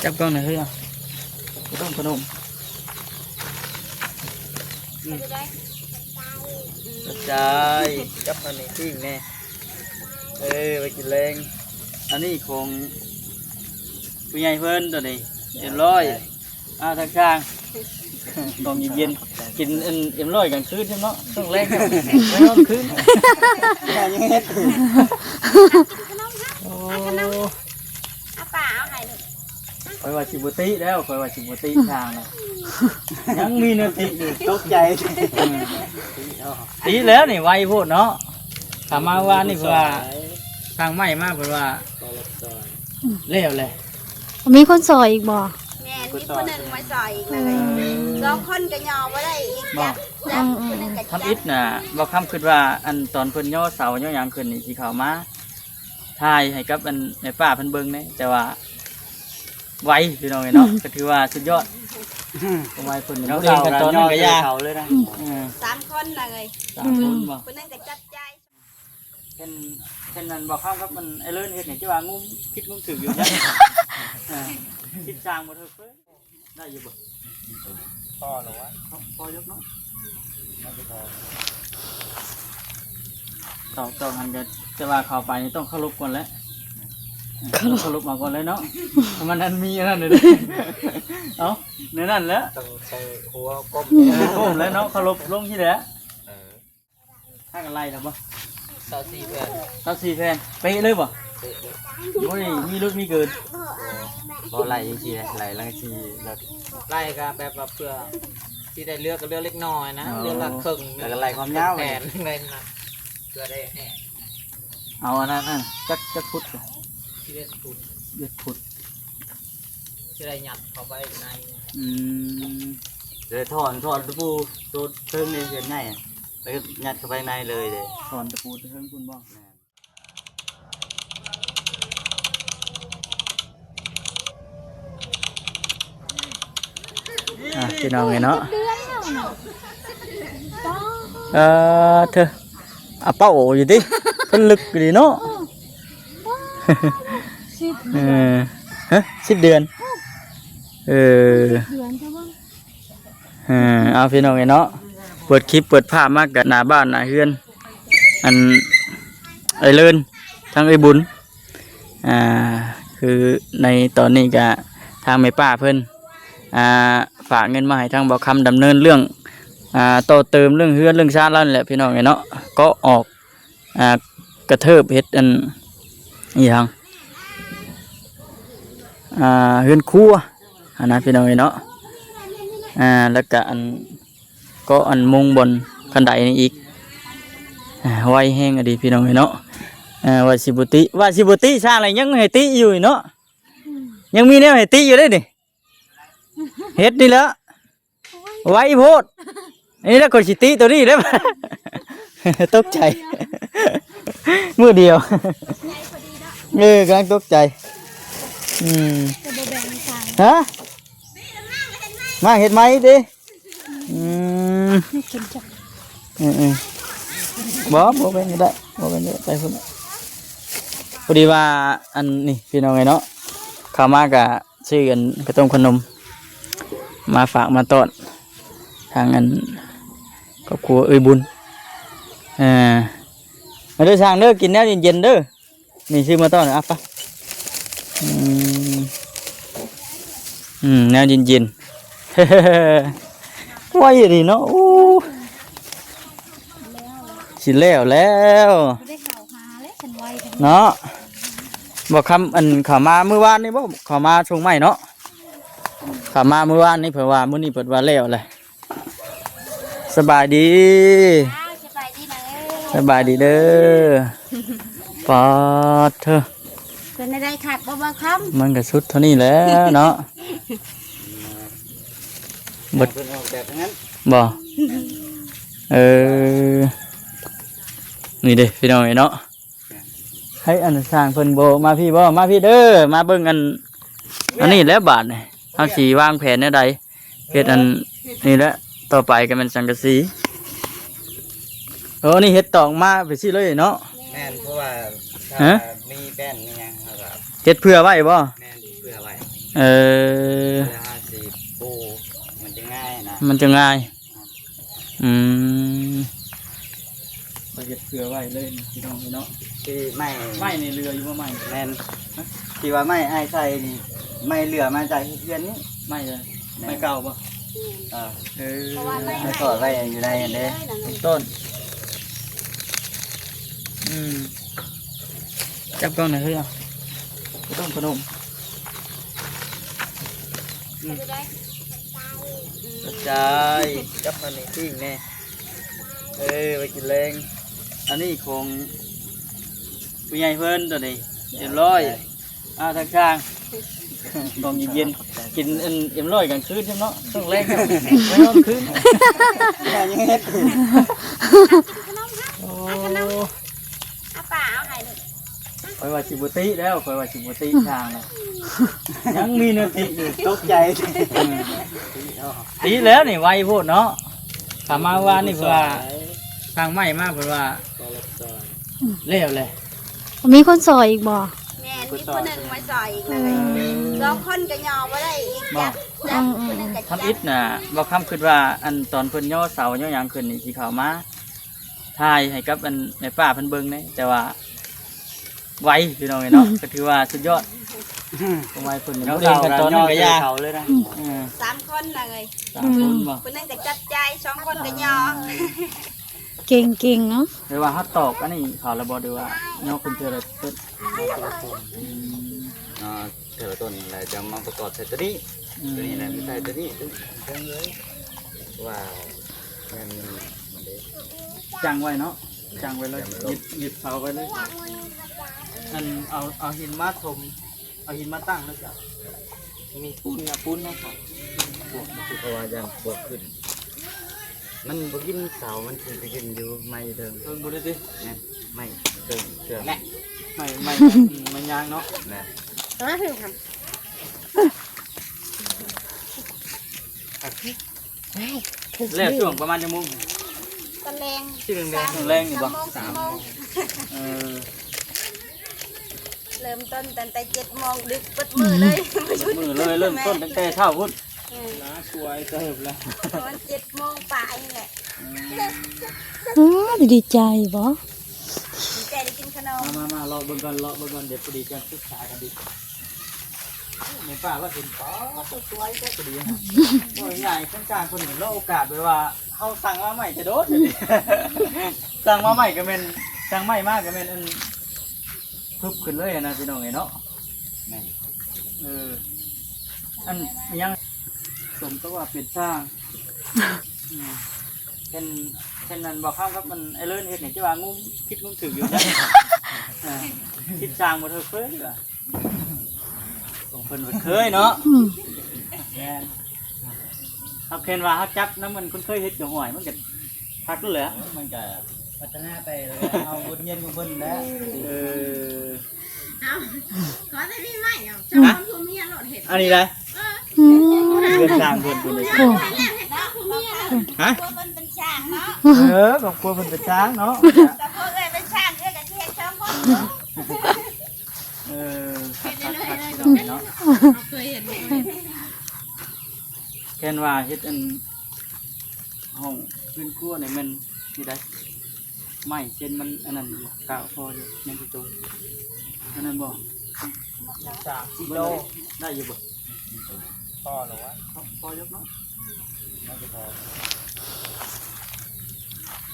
ຈັບກ້ອງໜ່ອຍເຮີ້ຍ ເອົາ ຕ້ອງພະນົມ ອືມ ຂອບໃຈ ຈັບອັນນີ້ປີ້ງແດ່ ເອີ ໄວ້ກິນແລງ ອັນນີ້ຂອງຜູ້ໃຫຍ່ເພິ່ນ ໂຕນີ້ ເອັມຮ້ອຍ ອ່າ ທາງຊ່າງ ຕ້ອງເຢັນໆ ກິນອັນເອັມຮ້ອຍກາງຄືນເນາະ ຕ້ອງແລງ ແລງນອນຄືນ ຍັງເຮັດ ໂອ້ ເອົາປາເອົາໃຫ້ລູກ ຂ້ອຍວ່າຊິບໍ່ຕິແລ້ວ ຂ້ອຍວ່າຊິບໍ່ຕິທາງນະ ຍັງມີແນວຕິຢູ່ ຕົກໃຈ ເອີ ຕິແລ້ວນີ້ ໄວໂພດເນາະ ຖ້າມາວານນີ້ເພິ່ນວ່າ ຊ່າງໄມ້ມາເພິ່ນວ່າ ແລ້ວແຫຼະ ມີຄົນຊ່ອຍອີກບໍ່? ແມ່ນ ມີຜູ້ໜຶ່ງມາຊ່ອຍອີກເລີຍ ສອງຄົນກໍຍໍບໍ່ໄດ້ອີກ ຈັບຜູ້ໜຶ່ງກໍຈັບ ທຳອິດນະ ບໍ່ຄຳຄິດວ່າ ອັນຕອນເພິ່ນຍໍເສົາຍໍຫຍັງຂຶ້ນນີ້ ຊິເຂົ້າມາຖ່າຍໃຫ້ກັບອັນແມ່ປ້າເພິ່ນເບິ່ງແດ່ ແຕ່ວ່າໄວ ພີ່ນ້ອງເອີຍເນາະ ກໍຖືວ່າສຸດຍອດ ຄວາມໄວເພິ່ນເນາະ ຂັ້ນຕອນນັ້ນກໍຢ່າ ສາມຄົນນະເອີຍ ສາມຄົນບໍ່ ຜູ້ໜຶ່ງກໍຈັບໃຈ ເຫັນ ເຫັນອັນບໍ່ຄຳກັບອັນໄອ້ເລີນເຮັດນີ້ ຈະວ່າງຸມຜິດງຸມຖືກຢູ່ນະ ເອີ ຄິດຊ່າງບໍ່ຖືກເລີຍ ໄດ້ຢູ່ບໍ່? ພໍແລ້ວວະ ພໍຢູ່ເນາະ ໜ້າຈະພໍ ຕ້ອງ ຕ້ອງຫັ້ນກໍ ແຕ່ວ່າເຂົ້າໄປນີ້ຕ້ອງເຄົາລົບກ່ອນແຫຼະ ເຄົາລົບ ເຄົາລົບເອົາກ່ອນເລີຍເນາະ ມັນອັນມີອັນນັ້ນເດ້ ເອົ້າ ແນວນັ້ນແຫຼະ ຕ້ອງໃສ່ຫົວກົ້ມ ກົ້ມແຫຼະເນາະ ເຄົາລົບລົງທີ່ແຫຼະ ເອີ ພາກັນໄລ່ແລ້ວບໍ່? ຊາວສີ່ແຜ່ນ ຊາວສີ່ແຜ່ນ ເປະເລີຍບໍ່? ເປະເລີຍ ບໍ່ໄດ້ມີຫຼຸດມີເກີນ ບໍ່ ໄລ່ຈັ່ງຊີ້ແຫຼະ ໄລ່ຫຼັງສີ່ແລ້ວ ໄລ່ກໍແບບວ່າເພື່ອຊິໄດ້ເຫຼືອກໍເຫຼືອເລັກນ້ອຍນະ ອໍ ເຫຼືອລະເຄິ່ງ ແລ້ວກໍໄລ່ຄວາມຍາວ ແຜ່ນເລີຍນະ ເພື່ອໄດ້ແຫ້ງ ເອົາອັນນັ້ນ ອັນ ຈັກ ຈັກຟຸດ? ສິບເອັດຟຸດ ສິບເອັດຟຸດ ຊິໄດ້ຍັດເຂົ້າໄປໃນ ອືມ ເດີ ຖອນ ຖອນຕະປູໂຕເທິງນີ້ ເສັ້ນໃຫຍ່ ແລ້ວກໍຍັດເຂົ້າໄປໃນເລີຍເດ້ ຖອນຕະປູແຕ່ເທິງພຸ້ນບໍ່? ແມ່ນ ອ່າ ພີ່ນ້ອງເອີຍເນາະ ເອີ ເທີ ອາ ເປົ້າຢູ່ຕິ ເພິ່ນລຶກອີ່ຫຼີເນາະ ເອີ ສິບເດືອນ ເອີ ຮະ ສິບເດືອນ ເອີ ເດືອນ ເອີ ເອົາ ພີ່ນ້ອງເອີຍເນາະ ເປີດຄລິບເປີດພາບມາກະໜ້າບ້ານໜ້າເຮືອນ ອັນ ເອື້ອຍເລີນ ທັງເອື້ອຍບຸນ ອ່າ ຄືໃນຕອນນີ້ກະທາງແມ່ປ້າເພິ່ນ ອ່າ ຝາກເງິນມາໃຫ້ທາງບ່າວຄຳດຳເນີນເລື່ອງ ອ່າ ຕໍ່ເຕີມເລື່ອງເຮືອນເລື່ອງຊານລາວນີ້ແຫຼະ ພີ່ນ້ອງເອີຍເນາະ ເກາະອອກ ອ່າ ກະເທີບເຮັດອັນ ອີຫຍັງ ອ່າ ເຮືອນຄົວຫັ້ນນະ ພີ່ນ້ອງເອີຍເນາະ ອ່າ ແລ້ວກະອັນ ເກາະອັນມຸງບ່ອນຄັນໄດນີ້ອີກ ອ່າ ໄວແຮງອີ່ຫຼີ ພີ່ນ້ອງເອີຍເນາະ ອ່າ ວ່າຊິບໍ່ຕິ ວ່າຊິບໍ່ຕິຊ່າງແລ້ວ ຍັງໃຫ້ຕິຢູ່ເນາະ ຍັງມີແນວໃຫ້ຕິຢູ່ເດ້ນີ້ ເຮັດນີ້ແຫຼະ ໄວໂພດ ນີ້ແຫຼະ ຂ້ອຍຊິຕິໂຕນີ້ແຫຼະ ຕົກໃຈ ມື້ດຽວ ເອີ ກຳລັງຕົກໃຈ ອືມ ຮະ ມາເຮັດໃໝ່ຕິ ອືມ ເອີໆ ບໍ່ ບໍ່ເປັນກໍໄດ້ ບໍ່ເປັນກໍໄດ້ ໄປພຸ້ນ ພໍດີວ່າ ອັນນີ້ ພີ່ນ້ອງເອີຍເນາະ ເຂົ້າມາກະ ຊື້ອັນ ເຂົ້າຕົ້ມຂະໜົມ ມາຝາກມາຕ້ອນ ທາງອັນ ຄອບຄົວເອື້ອຍບຸນ ເອີ ມາເດີຊ່າງເດີ ກິນແນວເຢັນໆເດີ ນີ້ຊື້ມາຕ້ອນ ເອົາໄປ ອືມ ອືມ ແນວເຢັນໆ ໄວອີ່ຫຼີເນາະ ໂອ້ ຊິແລ້ວແລ້ວ ບໍ່ໄດ້ເຂົ້າຫາແລ້ວ ຄັນໄວແທ້ ເນາະ ບໍ່ຄຳ ອັນ ເຂົ້າມາມື້ວານນີ້ບໍ່ ເຂົ້າມາຊ່ວງໃໝ່ເນາະ ເຂົ້າມາມື້ວານນີ້ ເພິ່ນວ່າ ມື້ນີ້ເພິ່ນວ່າແລ້ວແຫຼະ ສະບາຍດີ ອ້າວ ສະບາຍດີນະ ສະບາຍດີເດີ ປາດເທີ ເປັນໄດ້ຄັກບໍ່ ບ່າວຄຳ ມັນກໍສຸດເທົ່ານີ້ແຫຼະເນາະ ເບິດ ເພິ່ນອອກແບບນັ້ນ ບໍ່ ເອີ ນີ້ເດ້ ພີ່ນ້ອງເອີຍເນາະ ໃຫ້ອັນຊ່າງເພິ່ນບໍ່ມາພີ້ບໍ່ ມາພີ້ເດີ ມາເບິ່ງອັນ ອັນນີ້ແຫຼະບາດນີ້ ເຮົາຊິວາງແຜນແນວໃດ ເຮັດອັນນີ້ແຫຼະ ຕໍ່ໄປກໍແມ່ນສັງກະສີ ໂອ້ ນີ້ເຮັດຕອກມາໄປຊີ້ເລີຍເນາະ ແມ່ນ ເພາະວ່າ ຮະ ມີແປ້ນມີຫຍັງເຮົາກໍ ເຮັດເຜື່ອໄວ້ບໍ່ ແມ່ນ ເຜື່ອໄວ້ ເອີ ເວລາເຮົາຊິປູມັນຈະງ່າຍນະ ມັນຈະງ່າຍ. ອືມ ຂ້ອຍເຮັດເຜື່ອໄວ້ເລີຍພີ່ນ້ອງເອີຍເນາະ. ທີ່ໄມ້ ໄມ້ນີ້ເຫຼືອຢູ່ບໍ່ໄມ້? ແມ່ນ ທີ່ວ່າໄມ້ອ້າຍໃສ່ນີ້ ໄມ້ເຫຼືອມາຈາກເຮືອນນີ້. ໄມ້ເລີຍ ແມ່ນ ໄມ້ເກົ່າບໍ່? ເອີ ເອີ ເພາະວ່າໄມ້ ໄມ້ກອດໄວ້ຢູ່ໃນຫັ້ນເດ້ ຕົ້ນ. ອືມ ຈັບກ້ອງໜ່ອຍເຮີ້ຍ ເອົາ ຂະໜົມ ຂະໜົມ. ອືມ ຂອບໃຈ ຈັບອັນນີ້ປີ້ງແດ່. ເອີ ໄວ້ກິນແລງ. ອັນນີ້ຂອງຜູ້ໃຫຍ່ເພິ່ນໂຕນີ້ ເອັມຮ້ອຍ. ອ່າ ທາງຊ່າງ ກອງເຢັນໆ ກິນອັນເອັມຮ້ອຍກາງຄືນຊັ້ນເນາະ ຊ່ວງແລງ ໄວ້ນອນຄືນ. ໂອ້ ເອົາປ້າເອົາໃຫ້ລູກ. ຂ້ອຍວ່າຊິບໍ່ຕິແລ້ວ ຂ້ອຍວ່າຊິບໍ່ຕິຊ່າງນະ ຍັງມີແນວຕິຢູ່. ຕົກໃຈ ອືມ ຕິແລ້ວນີ້ ໄວໂພດເນາະ. ຖ້າມາວານນີ້ເພິ່ນວ່າ ຊ່າງໄມ້ມາເພິ່ນວ່າ ແລ້ວແຫຼະ. ມີຄົນຊ່ອຍອີກບໍ່? ແມ່ນ ມີຜູ້ໜຶ່ງມາຊ່ອຍອີກເລີຍ ສອງຄົນກໍຍໍບໍ່ໄດ້ອີກ. ຈັບ ຈັບ ຜູ້ໜຶ່ງກໍຈັບ. ທຳອິດນະ ບໍ່ຄຳຄິດວ່າ ອັນຕອນເພິ່ນຍໍເສົາຍໍຫຍັງຂຶ້ນນີ້ ຊິເຂົ້າມາຖ່າຍໃຫ້ກັບອັນແມ່ປ້າເພິ່ນເບິ່ງເດ້ ແຕ່ວ່າໄວພີ່ນ້ອງເອີຍເນາະ ກໍຖືວ່າສຸດຍອດ ຄວາມໄວເພິ່ນເນາະ. ເອີ ຂັ້ນຕອນນັ້ນກໍຢ່າ ສາມຄົນນະເອີຍ ສາມຄົນບໍ່? ຜູ້ໜຶ່ງກໍຈັບຈ່າຍ ສອງຄົນກໍຍໍ. ເກັ່ງໆເນາະ. ແຕ່ວ່າເຮົາຕອກອັນນີ້ເຂົາແລ້ວບໍ່ ຫຼືວ່າຍໍຂຶ້ນເທື່ອລະຕົ້ນ? ອໍ ເທື່ອລະຕົ້ນແລ້ວຈະມາປະກອບໃສ່ຕົວນີ້. ອືມ ຕົວນີ້ແຫຼະ ໃສ່ຕົວນີ້ ເທິງເລີຍ ວ່າແມ່ນມັນເດ້ ຈັງໄວ້ເນາະ. ແມ່ນ ຈັງໄວ້ເລີຍ ຈັ່ງໄວ້ໂລດ ຍຶດ ຍຶດເສົາໄວ້ເລີຍ. ອັນເອົາ ເອົາຫີນມາຖົມ ເອົາຫີນມາຕັ້ງແລ້ວຈະມີປູນ ເອົາປູນມາໃສ່ ພວກມັນຊິ ເພາະວ່າຢ້ານພວກຂຶ້ນ ມັນບໍ່ກິນເສົາ ມັນຂຶ້ນໄປກິນຢູ່ໄມ້ເທິງ. ເທິງພຸ້ນຕິ? ແມ່ນ ໄມ້ເທິງເຊື່ອມ ໄມ້ ໄມ້ ໄມ້ຍາງເນາະ. ແມ່ນ ມາຖືກ ແລ້ວຊ່ວງປະມານຈັກໂມງ? ຕອນແລງ ຊິແລງ ຕອນແລງນີ້ບໍ່? ສາມໂມງ ສີ່ໂມງ. ເອີ ເລີ່ມຕົ້ນຕັ້ງແຕ່ເຈັດໂມງ ດຶກເບິດມື້ເລີຍ ເບິດມື້ເລີຍ ເລີ່ມຕົ້ນຕັ້ງແຕ່ເຊົ້າພຸ້ນ. ເອີ ຫຼາສວຍເຕີບແລ້ວ ປະມານເຈັດໂມງປາຍນີ້ແຫຼະ. ອືມ ເອີ ດີໃຈບໍ່? ດີໃຈໄດ້ກິນຂະໜົມ. ມາ ມາ ມາ ເລາະເບິ່ງກ່ອນ ເລາະເບິ່ງກ່ອນ ດຽວພໍດີການສຶກສາກັນດີ. ແມ່ປ້າວ່າເຫັນ ອໍ ສວຍແທ້ກໍດີ ເວົ້າງ່າຍໆ ກາງໆ ເພິ່ນໂລກາດແບບວ່າ ເຮົາສັ່ງມາໃໝ່ແຕ່ໂດນ ສັ່ງມາໃໝ່ກໍແມ່ນ ສັ່ງໃໝ່ມາກໍແມ່ນ ອັນ ປຶບຂຶ້ນເລີຍຫັ້ນນະ ພີ່ນ້ອງເອີຍເນາະ. ແມ່ນ ເອີ ອັນຫຍັງ ສົມກັບວ່າເປັນຊ່າງ. ອືມ ເຫັນ ເຫັນອັນບໍ່ຄຳກັບມັນ ໄອ້ເລີນເຮັດນີ້ ຈະວ່າງຸມຜິດງຸມຖືກຢູ່ນະ. ເອີ ຜິດຊ່າງບໍ່ຖືກເລີຍວ່າ ຂອງເພິ່ນເພິ່ນເຄີຍເນາະ. ອືມ ແມ່ນ ເຮົາແຄ່ນວ່າເຮົາຈັບນຳມັນຄົນເຄີຍເຮັດກໍຫ້ວຍ ມັນກໍຄັກແລ້ວ ມັນກໍພັດທະນາໄປ ເອົາບົດຮຽນຂອງເພິ່ນແຫຼະ. ເອີ ເອົາ ຂໍແຕ່ມີໄມ້ ເອົາ ຮະ? ເຈົ້າຄົນຜົວເມຍໂລດເຮັດ ອັນນີ້ໄດ໋. ເອີ ອືມ ເຮືອນຊ່າງເພິ່ນພຸ້ນເດ້. ໂອ້ ເຮັດກັບຜົວເມຍໂລດ ຮະ? ຜົວເພິ່ນເປັນຊ່າງເນາະ. ເອີ ຄອບຄົວເພິ່ນເປັນຊ່າງເນາະ ແຕ່ຜົວເອື້ອຍເປັນຊ່າງ ເອື້ອຍກໍຊິເຮັດສອງຄົນເນາະ. ເອີ ຄັກໆ ພີ່ນ້ອງເນາະ ເຄີຍເຫັນ ເຄີຍເຫັນ. ແຄ່ນວ່າເຮັດອັນຫ້ອງເຮືອນຄົວນີ້ແມ່ນຊິໄດ້ ໄມ້ເຊັ່ນມັນອັນນັ້ນຢູ່ ກາວພໍຢູ່ ຍັງຊິໂຕ ອັນນັ້ນບໍ່? ສາມກິໂລ ໄດ້ຢູ່ບໍ່? ພໍແລ້ວວະ ພໍ ພໍຢູ່ເນາະ.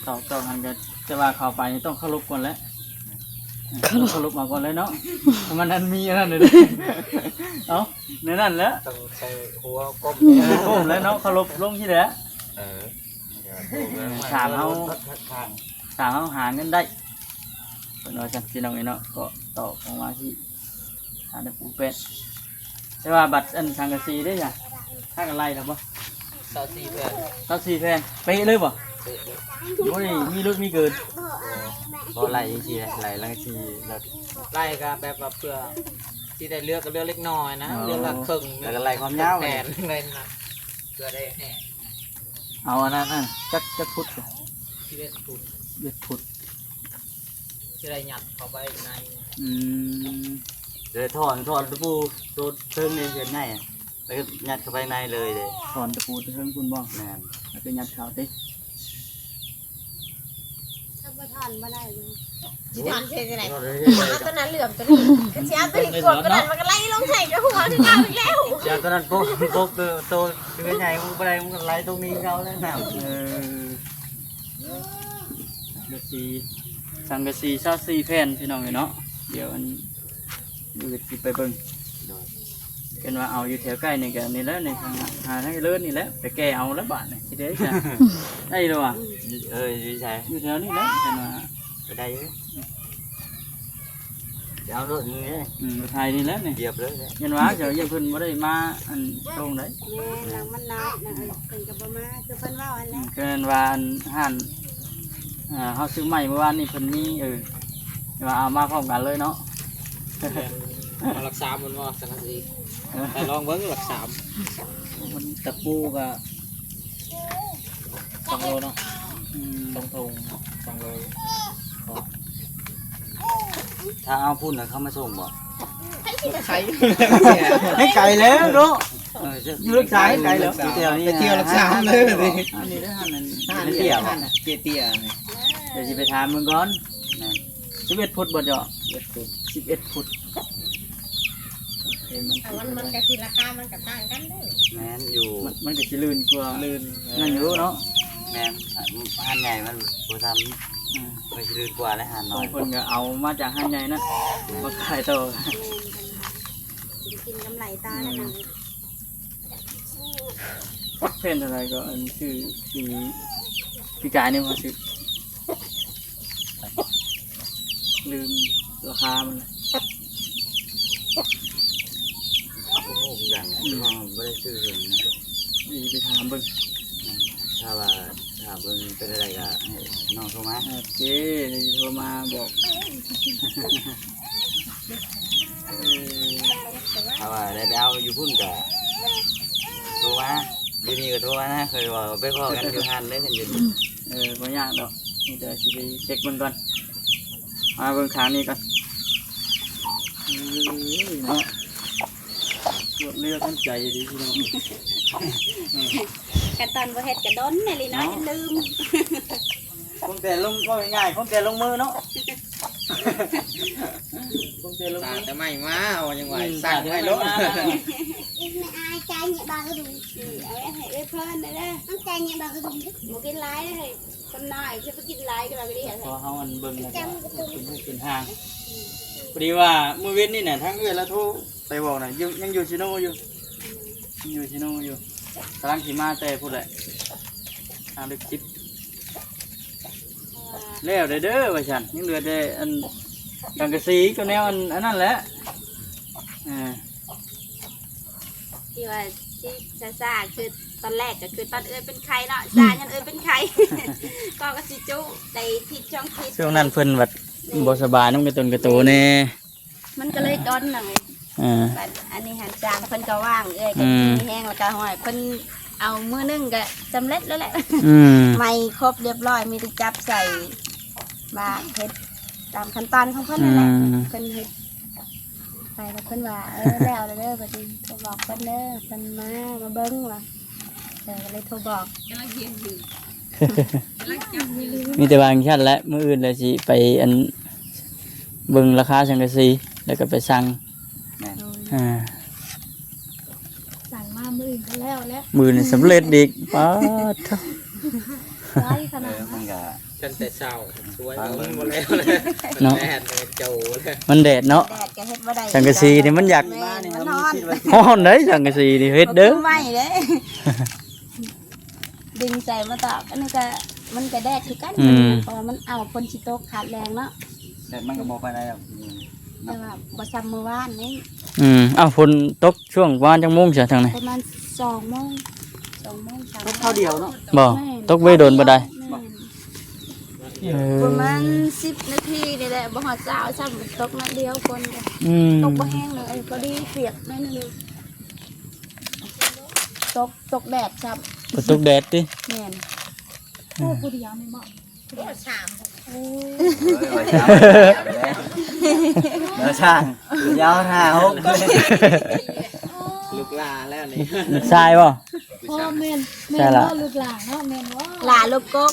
ເຂົ້າ ເຂົ້າຫັ້ນກໍ ແຕ່ວ່າເຂົ້າໄປນີ້ຕ້ອງເຄົາລົບກ່ອນແຫຼະ ເຄົາລົບ ເຄົາລົບມາກ່ອນເລີຍເນາະ. ມັນອັນມີອັນນັ້ນເດ້ ເອົ້າ ແນວນັ້ນແຫຼະ ຕ້ອງໃສ່ຫົວກົ້ມ ເອີ ກົ້ມແລ້ວເນາະ ເຄົາລົບລົງຊີ້ແຫຼະ. ເອີ ຖາມເຮົາ ຖາມເຮົາຫາເງິນໄດ້ ເພິ່ນວ່າຊັ້ນ ພີ່ນ້ອງເອີຍເນາະ. ກໍຕອບອອກມາທີ່ ຫາໄດ້ປູແປ້ນ ແຕ່ວ່າບັດອັນສັງກະສີເດ້ຫຍັງ ພາກັນໄລ່ແລ້ວບໍ່? ຊາວສີ່ແຜ່ນ ຊາວສີ່ແຜ່ນ ເປະເລີຍບໍ່? ເປະເລີຍ ບໍ່ໄດ້ມີຫຼຸດມີເກີນ ບໍ່ ບໍ່ໄລ່ຈັ່ງຊີ້ແຫຼະ ໄລ່ຫຼັງກະສີ ແລ້ວ ໄລ່ກໍແບບວ່າເພື່ອຊິໄດ້ເລືອກ ກໍເລືອກເລັກນ້ອຍນະ ອໍ ເລືອກເຄິ່ງ ແລ້ວກໍໄລ່ຄວາມຍາວ ແຜ່ນເລີຍນະ ເພື່ອໄດ້ແຫ້ງ. ເອົາອັນນັ້ນນະ ຈັກ ຈັກຟຸດ? ສິບເອັດຟຸດ ສິບເອັດຟຸດ ຊິໄດ້ຍັດເຂົ້າໄປໃນ. ອືມ ເລີຍຖອນ ຖອນຕະປູໂຕເທິງນີ້ເຮັດໃຫຍ່ ແລ້ວຍັດເຂົ້າໄປໃນເລີຍເດ້. ຖອນຕະປູເທິງພຸ້ນບໍ່? ແມ່ນ. ແລ້ວກໍຍັດເຂົ້າຕິ? ຖ້າບໍ່ຖອນບໍ່ໄດ້ເວີ້ຍ. ຊິຖອນເຮັດຈັ່ງໃດ? ເອົາຕົວນັ້ນເຫຼືອມຕົວນີ້ ຄັນຊິເອົາຕົວນີ້ກວມຕົວນັ້ນ ມັນກໍໄຫຼລົງໃສ່ກະຫົວຄືເກົ່າອີກແລ້ວ. ຊິເອົາຕົວນັ້ນປົກ ປົກໂຕ ໂຕຕົວໃຫຍ່ ມັນບໍ່ໄດ້ ມັນກໍໄຫຼຕົງນີ້ຄືເກົ່າແລ້ວນ້ຳ. ເອີ ສັງກະສີ ສັງກະສີຊາວສີ່ແຜ່ນ ພີ່ນ້ອງເອີຍເນາະ. ດຽວອັນ ມື້ອື່ນຊິໄປເບິ່ງ. ໂດຍ. ເພິ່ນວ່າເອົາຢູ່ແຖວໃກ້ນີ້ກໍນີ້ແຫຼະ ນີ້ ຫາທາງເລີນນີ້ແຫຼະ ໄປແກ່ເອົາແລ້ວບາດນີ້ ຊິໄດ້ຊະ ໄດ້ແລ້ວວ່າ. ເອີ ຢູ່ໃສ? ຢູ່ແຖວນີ້ແຫຼະ ເພິ່ນວ່າ. ກໍໄດ້ຢູ່ ໄປເອົາລົດນີ້ເດ້. ອືມ ລົດໄຖນີ້ແຫຼະນີ້ ຢຽບເລີຍແຫຼະ. ເພິ່ນວ່າເຈົ້າ ເພິ່ນບໍ່ໄດ້ມາອັນໂຕງໃດ. ແມ່ນ ຫຼັງມັນໜາວນະ ເພິ່ນກໍບໍ່ມາ ຄືເພິ່ນເວົ້າຫັ້ນແຫຼະ. ອືມ ເພິ່ນວ່າອັນຮ້ານ ອ່າ ເຮົາຊື້ໃໝ່ມື້ວານນີ້ ເພິ່ນມີ ເອີ ວ່າເອົາມາພ້ອມກັນເລີຍເນາະ. ເອົາຫຼັກສາມມັນບໍ່ ສັງກະສີ ເອີ ໄປລອງເບິ່ງຫຼັກສາມ. ມັນຕະປູກໍສອງໂລເນາະ. ອືມ ສອງຖົງສອງໂລ. ຖ້າເອົາພຸ້ນນະ ເຂົາມາສົ່ງບໍ່? ໃຫ້ໄກແລ້ວເນາະ. ເອີ ຢູ່ເລິກສາຍໄກແລ້ວ ໄປທ່ຽວຫຼັກສາມເລີຍ. ອັນນີ້ເດີ ຮ້ານນັ້ນ ຮ້ານເຕ້ຍ ເຕ້ຍ ເດ້ຊິໄປຖາມເບິ່ງກ່ອນ. ແມ່ນ ສິບເອັດຟຸດບໍ່ເຈາະ? ສິບເອັດຟຸດ ສິບເອັດຟຸດ. ໂອເຄ ມັນ ມັນກໍຊິລາຄາມັນກໍຕ່າງກັນເດີ. ແມ່ນຢູ່ ມັນ ມັນກໍຊິລື່ນກວ່າ ລື່ນ ນັ້ນຢູ່ເນາະ. ແມ່ນ ຮ້ານໃຫຍ່ມັນບໍ່ຊ່ຳ. ອືມ ມັນຊິລື່ນກວ່າແຫຼະ ຮ້ານນ້ອຍ ເພິ່ນກໍເອົາມາຈາກຮ້ານໃຫຍ່ນັ້ນ ມາຂາຍຕໍ່. ແມ່ນ ກິນ ກິນກຳໄລຕາຍແລ້ວນະ. ແຜ່ນເທົ່າໃດກໍ ອັນ ຊື້ປີ ປີກາຍນີ້ມາຊື້ ລືມລາຄາມັນແລ້ວ. ບໍ່ຮູ້ຄືກັນນະ ອືມ ເພາະວ່າບໍ່ໄດ້ຊື້ເຖິງນະ. ໄປຖາມເບິ່ງ ຖ້າວ່າ ຖ້າເບິ່ງເປັນຈັ່ງໃດກໍໃຫ້ນ້ອງໂທມາ. ໂອເຄ ດຽວຊິໂທມາບອກ. ເອີ ຖ້າວ່າໄດ້ໄປເອົາຢູ່ພຸ້ນກະໂທມາ ຢູ່ນີ້ກະໂທມານະ ຂ້ອຍວ່າໄປພໍ້ກັນຢູ່ຮ້ານເດີ ຄັນຢູ່ນີ້. ເອີ ບໍ່ຍາກດອກ ມີແຕ່ຊິໄປເຊັກເບິ່ງກ່ອນ. ມາເບິ່ງຂ້າງນີ້ກ່ອນ. ເອີ ເນາະ ລວດເລືອທັນໃຈດີພີ່ນ້ອງ. ເອີ ຄັນຕອນບໍ່ເຮັດກະດົນແນ່ລີເນາະ ເນາະ ຈົນລືມ. ຄົງແຕ່ລົງ ເວົ້າງ່າຍໆ ຄົງແຕ່ລົງມືເນາະ. ຄົງແຕ່ລົງມື ສາແຕ່ໄມ້ມາ ເອົາຫຍັງວ່າ ອືມ ສ້າງໄວ້ໂລດ. ສາແຕ່ໄມ້ມາ ອືມ ເອົາໄວ້ໃຫ້ເອື້ອຍເພິ່ນເດີ ນ້ຳໃຈນີ້ບໍ່ຄື ບໍ່ກິນຫຼາຍເດີ ຄົນນ້ອຍຊິໄປກິນຫຼາຍກໍວ່າກໍດີ. ພໍເຮົາອັນເບິ່ງແລ້ວກໍເປັນຮູບເປັນຮ່າງ. ອືມ ພໍດີວ່າມື້ເວັນນີ້ນະ ທາງເອື້ອຍລາວໂທໄປບອກນະ ຢູ່ ຍັງຢູ່ຊີໂນຢູ່ ອືມ ຍັງຢູ່ຊີໂນຢູ່ ກຳລັງຊິມາແຕ່ພຸ້ນແຫຼະ ທາງເຫຼັກສິບ. ແລ້ວເດີ ເດີວ່າຊັ້ນ ຍັງເຫຼືອແຕ່ອັນສັງກະສີກັບແນວອັນ ອັນນັ້ນແຫຼະ. ເອີ ທີ່ວ່າຊິຊ້າໆ ຄືຕອນແລກກໍຄືຕອນເອື້ອຍເປັນໄຂ້ເນາະ ອືມ ຊ້າຍ້ອນເອື້ອຍເປັນໄຂ້ ກໍ ກໍຊິຈຸໄດ້ທິດສອງທິດ. ຊ່ວງນັ້ນເພິ່ນບັດ ນີ້ ບໍ່ສະບາຍນຳກະຕົນກະໂຕແນ່. ມັນກໍເລີຍດົນໜ້ອຍ. ເອີ ບັດອັນນີ້ຫັ້ນຈ້າງເພິ່ນກໍວ່າງ ເອື້ອຍກໍ ອືມ ມີແຮງ ແລ້ວກໍ ຫ້ອຍ ເພິ່ນເອົາມື້ໜຶ່ງກໍສຳເລັດແລ້ວແຫຼະ. ອືມ ໄມ້ຄົບລຽບຮ້ອຍ ມີແຕ່ຈັບໃສ່ບາດ ເຮັດຕາມຂັ້ນຕອນຂອງເພິ່ນນັ້ນແຫຼະ. ອືມ ເພິ່ນເຮັດໄປແລ້ວເພິ່ນວ່າ ເອີ ແລ້ວແລ້ວເດີ ບັດນີ້ໂທບອກເພິ່ນເດີ ເພິ່ນມາ ມາເບິ່ງວ່າ ເອີ ກໍເລີຍໂທບອກ. ມີແຕ່ວ່າຈັ່ງຊັ້ນແຫຼະ ມື້ອື່ນແລ້ວຊິໄປອັນ ເບິ່ງລາຄາສັງກະສີ ແລ້ວກໍໄປສັ່ງ. ແມ່ນ ໂດຍ ອ່າ ສັ່ງມາມື້ອື່ນກໍແລ້ວແຫຼະ ມື້ນີ້ສຳເລັດອີກ. ປາດໂທ້ ໄວຂະໜາດ ເອີ ມັນກໍ ຄັນແຕ່ເຊົ້າ ສວຍ ບໍ່ແລ້ວເນາະ ແດດໂຈແລ້ວ ມັນແດດເນາະ ແດດກໍເຮັດບໍ່ໄດ້. ສັງກະສີນີ້ມັນຢາກ ແມ່ນ ມັນຮ້ອນ ຮ້ອນເດ້ ສັງກະສີນີ້ເຮັດເດີ ບໍ່ຄືໄມ້ເດ້ ດຶງໃສ່ມາຕອກ ອັນນີ້ກໍ ມັນກໍແດດຄືກັນ. ອືມ ເພາະວ່າມັນເອົາ ຝົນຊິຕົກຄາດແລງເນາະ ແດດມັນກໍບໍ່ປານໃດດອກ ແຕ່ວ່າບໍ່ຊ່ຳມື້ວານນີ້. ອືມ ເອົ້າ ຝົນຕົກຊ່ວງປະມານຈັກໂມງຊະທາງນີ້? ປະມານສອງໂມງ ສອງໂມງ ສາມໂມງ ຕົກຄາວດຽວເນາະ ບໍ່? ແມ່ນ ຕົກບໍ່ດົນປານໃດ. ແມ່ນ ເອີ ປະມານສິບນາທີນີ້ແຫຼະ ບໍ່ຮອດຊາວຊ້ຳ ຕົກໜ້ອຍດຽວຝົນ. ອືມ ຕົກບໍ່ແຮງເລີຍ ພໍດີປຽກໜ້ອຍໜຶ່ງ ຕົກ ຕົກແດດຊ້ຳ ກໍຕົກແດດຕິ? ແມ່ນ. ໂອ້ ຜູ້ດຽວນີ້ບໍ່? ໂອ້ ສາມ ໂອ້ຍ ວ່າຊິເອົາແລ້ວ ເດີຊ່າງ ຍາວຫ້າຫົກ ລູກຫຼ້າແລ້ວນີ້ ລູກຊາຍບໍ່? ພໍ່ແມ່ນ ແມ່ນບໍ່ ລູກຫຼ້າເນາະ ແມ່ນບໍ່? ຫຼ້າລູກກົກ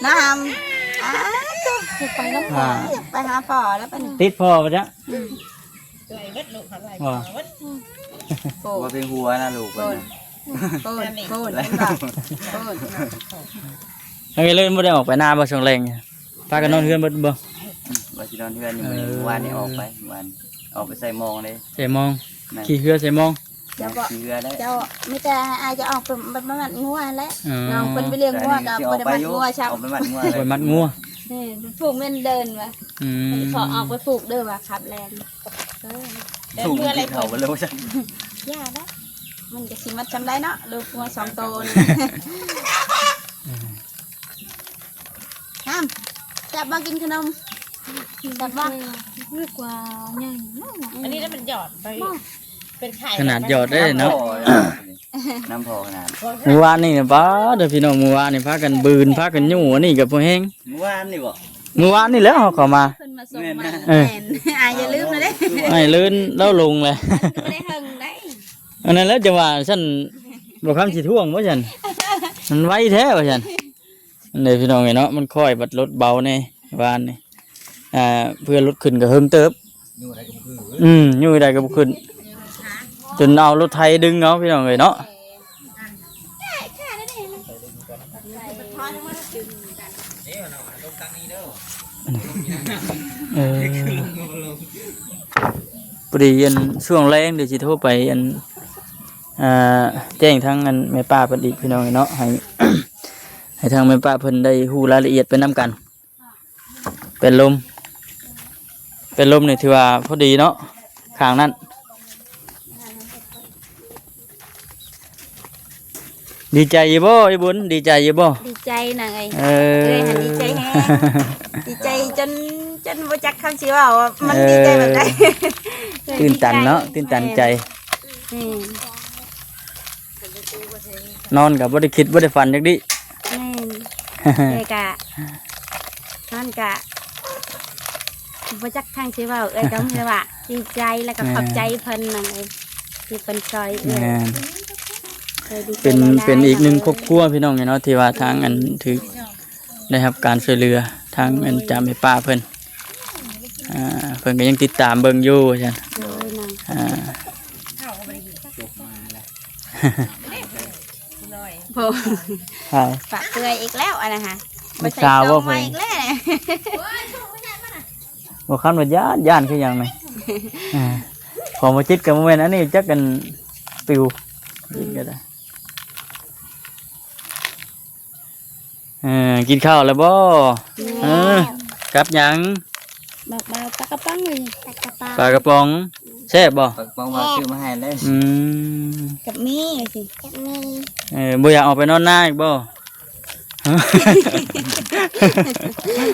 ນ້ຳ ອ້າ ຢາກໄປນຳພໍ່ ຢາກໄປຫາພໍ່ແລ້ວບັດນີ້ ຕິດພໍ່ບໍ່ຈັກ? ອືມ ວ່າ ໂອ້ ວ່າເປັນຫົວນະລູກເພິ່ນນະ ໂອ້ຍ ໂອ້ຍ ໂອ້ຍ ໂອ້ຍ ເອີ ເລີຍບໍ່ໄດ້ອອກໄປນາບໍ່ຊ່ວງແລງ? ພາກັນນອນເຮືອນເບິດບໍ່? ວ່າຊິນອນເຮືອນຢູ່ມື້ນີ້ ເອີ ມື້ວານນີ້ອອກໄປ ມື້ວານອອກໄປໃສ່ມອງເດ້ ໃສ່ມອງ ແມ່ນ ຂີ່ເຮືອໃສ່ມອງ ເຈົ້າກໍ ຂີ່ເຮືອໄດ້ ເຈົ້າ ມີແຕ່ໃຫ້ອ້າຍຈະອອກໄປ ໄປມັດງົວຫັ້ນແຫຼະ ອໍ ນ້ອງເພິ່ນໄປລ້ຽງງົວກໍບໍ່ໄດ້ມັດງົວຊ້ຳ ອອກໄປມັດງົວ ໄປມັດງົວ ເອີ ເພິ່ນຜູກແມ່ນເດີນວ່າ ອືມ ເພິ່ນຂໍອອກໄປຜູກເດີວ່າຂັບແລ່ນ ເອີ ສູງກິນເຂົ້າບໍ່ເລີຍ ຢ່າລະ ມັນກໍຊິມັດຊ່ຳໃດເນາະ ລູກງົວສອງໂຕນີ້ ອືມ ນ້ຳ ແຊບບໍ່? ກິນຂະໜົມ ແຊບບໍ່? ຄືກວ່າໃຫຍ່ເນາະ ອັນນີ້ລະມັນຫຍອດໄປ ເປັນໄຂ່ ຂະໜາດຫຍອດເດ້ເນາະ ນ້ຳພໍຂະໜາດ ມື້ວານນີ້ປາດເດີພີ່ນ້ອງ ມື້ວານນີ້ພາກັນບືນ ພາກັນຍູ້ ອັນນີ້ກໍບໍ່ແຮງ ມື້ວານນີ້ບໍ່? ມື້ວານນີ້ແຫຼະເຮົາເຂົ້າມາ ເພິ່ນມາສົ່ງໃໝ່ ແມ່ນນະ ແມ່ນ ອ່າ ຢ່າລືມນະເດ້ ໃຫ້ເລີນລາວລົງແຫຼະ ບໍ່ໄດ້ເຫິງໃດ ອັນນັ້ນແຫຼະ ຈັ່ງວ່າຊັ້ນ ບໍ່ຄຳຊິທ້ວງບໍ່ຊັ້ນ ມັນໄວແທ້ວ່າຊັ້ນ. ອັນນີ້ພີ່ນ້ອງເອີຍເນາະ ມັນຄ່ອຍບັດລົດເບົາແດ່ວານນີ້ ອ່າ ເພື່ອລົດຂຶ້ນກໍເຫິງເຕີບ ຢູ່ໃດກໍບໍ່ຂຶ້ນ ອືມ ຢູ່ໃດກໍບໍ່ຂຶ້ນ ຈົນເອົາລົດໄຖດຶງເອົາພີ່ນ້ອງເອີຍເນາະ ເອີ ພໍດີອັນຊ່ວງແລງດຽວຊິໂທໄປອັນ ອ່າ ແຈ້ງທາງອັນແມ່ປ້າເພິ່ນອີກພີ່ນ້ອງເນາະ ໃຫ້ ໃຫ້ທາງແມ່ປ້າເພິ່ນໄດ້ຮູ້ລາຍລະອຽດໄປນຳກັນ ເປັນລົມ ເປັນລົມນີ້ຖືວ່າພໍດີເນາະ ຂ້າງນັ້ນ ດີໃຈຢູ່ບໍ່ ອີບຸນ? ດີໃຈຢູ່ບໍ່? ດີໃຈນະເອີຍ ເອີ ເອີຍຫັ້ນດີໃຈແຮງ ດີໃຈຈົນ ຈົນບໍ່ຈັກຄຳຊິເວົ້າວ່າມັນ ເອີ ດີໃຈແບບໃດ ຕື່ນຕັນເນາະ ຕື່ນຕັນໃຈ ແມ່ນ ນອນກໍບໍ່ໄດ້ຄິດບໍ່ໄດ້ຝັນຈັກດີ້ ແມ່ນ ເອີຍກະ ນອນກະ ບໍ່ຈັກທາງຊິເວົ້າ ເອີຍກໍມີແຕ່ວ່າດີໃຈ ແລ້ວກໍຂອບໃຈເພິ່ນນະເອີຍ ທີ່ເພິ່ນຊ່ອຍເອື້ອຍ ແມ່ນ ເອີຍດີໃຈ ເປັນ ຫຼາຍໆ ເປັນອີກໜຶ່ງຄອບຄົວພີ່ນ້ອງເນາະ ທີ່ວ່າທາງອັນຖືກ ໄດ້ຮັບການຊ່ວຍເຫຼືອທາງອັນຈາກແມ່ປ້າເພິ່ນ ອ່າ ເພິ່ນກໍຍັງຕິດຕາມເບິ່ງຢູ່ວ່າຊັ້ນ ໂດຍນະ ອ່າ ໂອ້ ຝາກເອື້ອຍອີກແລ້ວອັນນັ້ນຫະ ລູກສາວບໍ່? ເພິ່ນອີກແລ້ວ ບໍ່ຄັນວ່າຢ້ານ ຢ້ານຄືຫຍັງນີ້ ອ່າ ຂອງບໍ່ຈິດກໍບໍ່ແມ່ນອັນນີ້ຈັກອັນປິວ ອືມ ກິນກໍໄດ້. ເອີ ກິນເຂົ້າແລ້ວບໍ່? ແລ້ວ ເອີ ກັບຫຍັງ? ບັກບາວ ປາກະປ໋ອງເລີຍ ປາກະປ໋ອງ ປາກະປ໋ອງ ແຊບບໍ່? ປາກະປ໋ອງວ່າຊື້ມາໃຫ້ເລີຍ ອືມ ກັບໝີ່ຊິ ກັບໝີ່ ເອີ ບໍ່ຢາກອອກໄປນອນນາອີກບໍ່?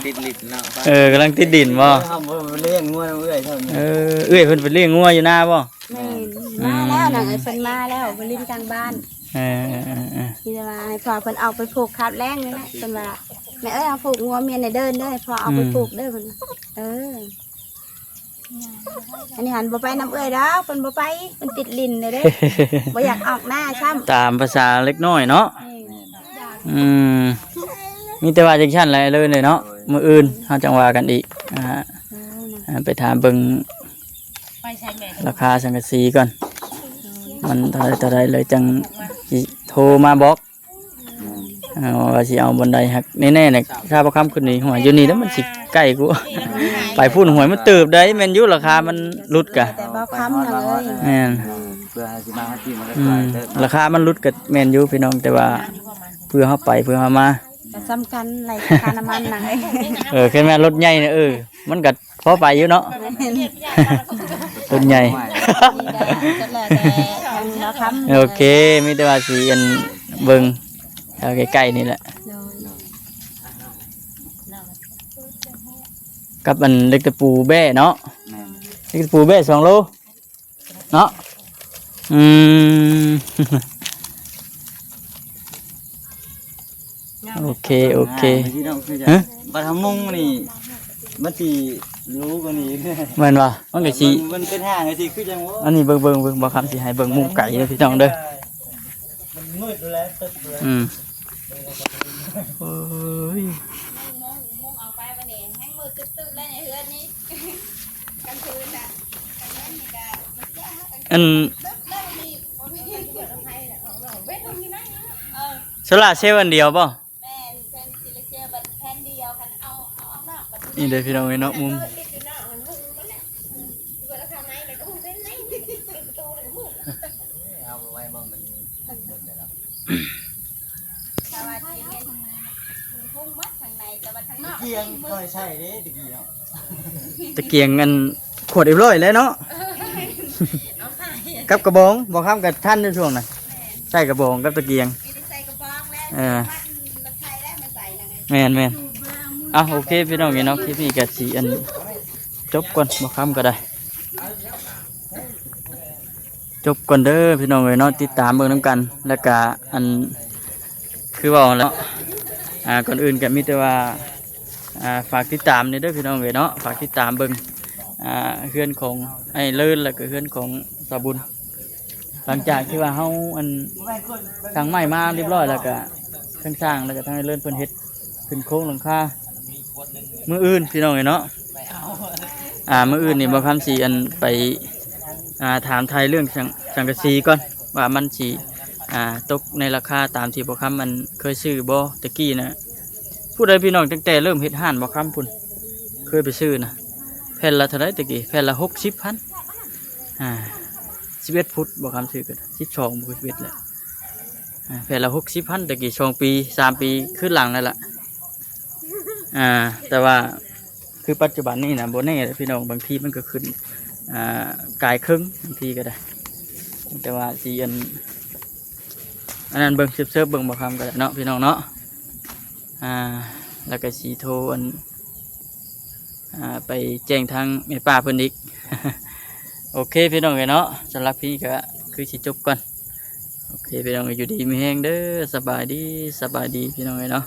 ຕິດລິດເນາະ ເອີ ກຳລັງຕິດດິນບໍ່? ເຮົາບໍ່ໄປລ້ຽງງົວນຳເອື້ອຍເທົ່ານີ້ ເອີ ເອື້ອຍເພິ່ນໄປລ້ຽງງົວຢູ່ນາບໍ່? ແມ່ນ ມາແລ້ວນະ ເອີຍ ເພິ່ນມາແລ້ວ ໄປຫຼິ້ນກາງບ້ານ ເອີ ເອີ ເອີ ມີແຕ່ວ່າໃຫ້ພໍ່ເພິ່ນເອົາໄປຜູກຄາບແລ້ງນີ້ແຫຼະ ເພິ່ນວ່າ ແມ່ເອີຍ ເອົາຜູກງົວເມຍໃນເດີ່ນເດີ ໃຫ້ພໍ່ເອົາໄປຜູກເດີ ເພິ່ນ ເອີ ອັນນີ້ຫັ້ນບໍ່ໄປນຳເອື້ອຍດອກ ເພິ່ນບໍ່ໄປ ເພິ່ນຕິດຫຼິ້ນເດ້ ບໍ່ຢາກອອກໜ້າຊ້ຳ ຕາມພາສາເດັກນ້ອຍເນາະ ແມ່ນ ອືມ ມີແຕ່ວ່າຈັ່ງຊັ້ນແຫຼະເລີຍເນາະ ມື້ອື່ນເຮົາຈັ່ງວ່າກັນອີກ ອ່າ ໂດຍນະ ອ່າ ໄປຖາມເບິ່ງ ລາຄາສັງກະສີກ່ອນ ມັນເທົ່າໃດ ເທົ່າໃດ ເລີຍຈັ່ງຊິໂທມາບອກ ເອີ ວ່າຊິເອົາບ່ອນໃດ ຫາກແນ່ໆນະ ຖ້າບໍ່ຄຳຂຶ້ນນີ້ ຫ້ວຍ ຢູ່ນີ້ແລ້ວມັນຊິໃກ້ກວ່າ ໄປພຸ້ນ ຫ້ວຍ ມັນເຕີບໃດ ແມ່ນຢູ່ ລາຄາມັນຫຼຸດກະ ແຕ່ບໍ່ຄຳນະເອີຍ ແມ່ນ ເພື່ອຊິມາຮອດທີ່ມັນກໍ ອືມ ລາຄາມັນຫຼຸດກະແມ່ນຢູ່ພີ່ນ້ອງ ແຕ່ວ່າເພື່ອເຮົາໄປ ເພື່ອເຮົາມາ ກໍສຳຄັນຫຼາຍ ຄ່ານ້ຳມັນນະເອີຍ ເອີ ຄັນແມ່ນລົດໃຫຍ່ນະ ເອີ ມັນກໍ ພໍໄປຢູ່ເນາະ ແມ່ນ ຕົ້ນໃຫຍ່ ນີ້ແຫຼະ ກໍແລ້ວແຕ່ທາງເຮົາທຳ ໂອເຄ ມີແຕ່ວ່າຊິອັນເບິ່ງແຖວໃກ້ໆນີ້ແຫຼະ ໂດຍ ກັບອັນເຫຼັກຕະປູແບ້ເນາະ ແມ່ນ ເຫຼັກຕະປູແບ້ສອງໂລ ເນາະ ອືມ ງ ໂອເຄ ໂອເຄ ຮະ ບັດເຮົາມຸງນີ້ ມັນຊິຫຼູກວ່ານີ້ ແມ່ນບໍ່? ມັນກໍຊິ ມັນເປັນຫ້າງຈັ່ງຊີ້ຄືຫຍັງວະ? ອັນນີ້ເບິ່ງ ເບິ່ງ ເບິ່ງ ບ່າວຄຳຊິໃຫ້ເບິ່ງມຸມໄກເດີພີ່ນ້ອງເດີ. ມັນມືດຢູ່ແລ້ວ ຕຶບຢູ່ແລ້ວ ອືມ ໂອ້ຍ ມຸງ ມຸງ ມຸງອອກໄປບັດນີ້ແຮ່ງມືດຕຶບໆເລີຍໃນເຮືອນນີ້ ກາງຄືນນະ ກາງເວັນນີ້ກໍມັນແຈ້ງ ອັນ ຕຶບເລີຍນີ້ ບໍ່ມີ ບໍ່ມີເປີດໄຟແລ້ວ ເອີ ໂຊລາເຊວອັນດຽວບໍ່? ແມ່ນ ເປັນໂຊລາເຊວແບບແຜ່ນດຽວ ຄັນເອົາ ເອົາອອກນອກບັດນີ້ ນີ້ເດີພີ່ນ້ອງເອີຍເນາະ ມຸມ ເອີ ຕິດຢູ່ນອກມັນ ເປີດເຂົ້າໃນແລ້ວກໍເປັນໃນ ປິດປະຕູແລ້ວກໍມືດ ເອົາໄວ້ບໍ່ ມັນເບິດແລ້ວ ແຕ່ວ່າຊິແມ່ນ ມັນຄົງໝົດທາງໃນ ແຕ່ວ່າທາງນອກ ຕະກຽງ ເຂົາໃຊ້ເດ້ຕະກີ້ເນາະ ຕະກຽງອັນ ຂວດຮຽບຮ້ອຍແລ້ວເນາະ ເອົາໄປ ກັບກະບອງ ບ່າວຄຳກໍທັນຢູ່ຊ່ວງນັ້ນ ແມ່ນ ໃຊ້ກະບອງກັບຕະກຽງ ມີແຕ່ໃສ່ກະບອງແລ້ວ ເອີ ມັນ ມັນໃສ່ແລ້ວ ມັນໃສ່ແລ້ວໄງ ແມ່ນໆ ອ່ະ ໂອເຄພີ່ນ້ອງເອີຍເນາະ ຄລິບນີ້ກໍຊິອັນ ຈົບກ່ອນ ບ່າວຄຳກໍໄດ້ ຈົບກ່ອນເດີພີ່ນ້ອງເອີຍເນາະ ຕິດຕາມເບິ່ງນຳກັນ ແລ້ວກະອັນ ຄືເວົ້າແລ້ວ ອ່າ ກ່ອນອື່ນກໍມີແຕ່ວ່າ ອ່າ ຝາກຕິດຕາມແດ່ເດີພີ່ນ້ອງເອີຍເນາະ ຝາກຕິດຕາມເບິ່ງ ອ່າ ເຮືອນຂອງອ້າຍເລີນ ແລ້ວກໍເຮືອນຂອງສາວບຸນ ຫຼັງຈາກທີ່ວ່າເຮົາອັນ ສ້າງໄມ້ມາຮຽບຮ້ອຍແລ້ວກໍ ທັງຊ່າງແລ້ວກໍທັງອ້າຍເລີນເພິ່ນເຮັດຂຶ້ນໂຄງຫຼັງຄາ ມື້ອື່ນພີ່ນ້ອງເອີຍເນາະ ອ່າ ມື້ອື່ນນີ້ບ່າວຄຳຊິອັນໄປ ອ່າ ຖາມໄຖ່ເລື່ອງສັງ ສັງກະສີກ່ອນ ວ່າມັນຊິ ອ່າ ຕົກໃນລາຄາຕາມທີ່ບ່າວຄຳອັນເຄີຍຊື້ບໍ່ແຕ່ກີ້ນະ ຜູ້ໃດພີ່ນ້ອງ ຕັ້ງແຕ່ເລີ່ມເຮັດຮ້ານບ່າວຄຳພຸ້ນ ເຄີຍໄປຊື້ນະ ແຜ່ນລະເທົ່າໃດແຕ່ກີ້ ແຜ່ນລະຫົກສິບພັນ ອ່າ ສິບເອັດຟຸດ ບ່າວຄຳຊື້ກໍສິບສອງບໍ່ຄືສິບເອັດແຫຼະ ອ່າ ແຜ່ນລະຫົກສິບພັນແຕ່ກີ້ ສອງປີ ສາມປີຄືນຫຼັງນັ້ນລະ ອ່າ ແຕ່ວ່າຄືປັດຈຸບັນນີ້ນະ ບໍ່ແນ່ເດ້ພີ່ນ້ອງ ບາງທີມັນກໍຂຶ້ນ ອ່າ ກາຍເຄິ່ງ ບາງທີກໍໄດ້ ແຕ່ວ່າຊິອັນ ອັນນັ້ນເບິ່ງ ສືບເສີບເບິ່ງບ່າວຄຳກໍໄດ້ເນາະ ພີ່ນ້ອງເນາະ ອ່າ ແລ້ວກໍຊິໂທອັນ ອ່າ ໄປແຈ້ງທາງແມ່ປ້າເພິ່ນອີກ ໂອເຄພີ່ນ້ອງເອີຍເນາະ ສຳລັບຄລິບນີ້ກໍຄືຊິຈົບກ່ອນ ໂອເຄພີ່ນ້ອງເອີຍ ຢູ່ດີມີແຮງເດີ ສະບາຍດີ ສະບາຍດີພີ່ນ້ອງເອີຍເນາະ.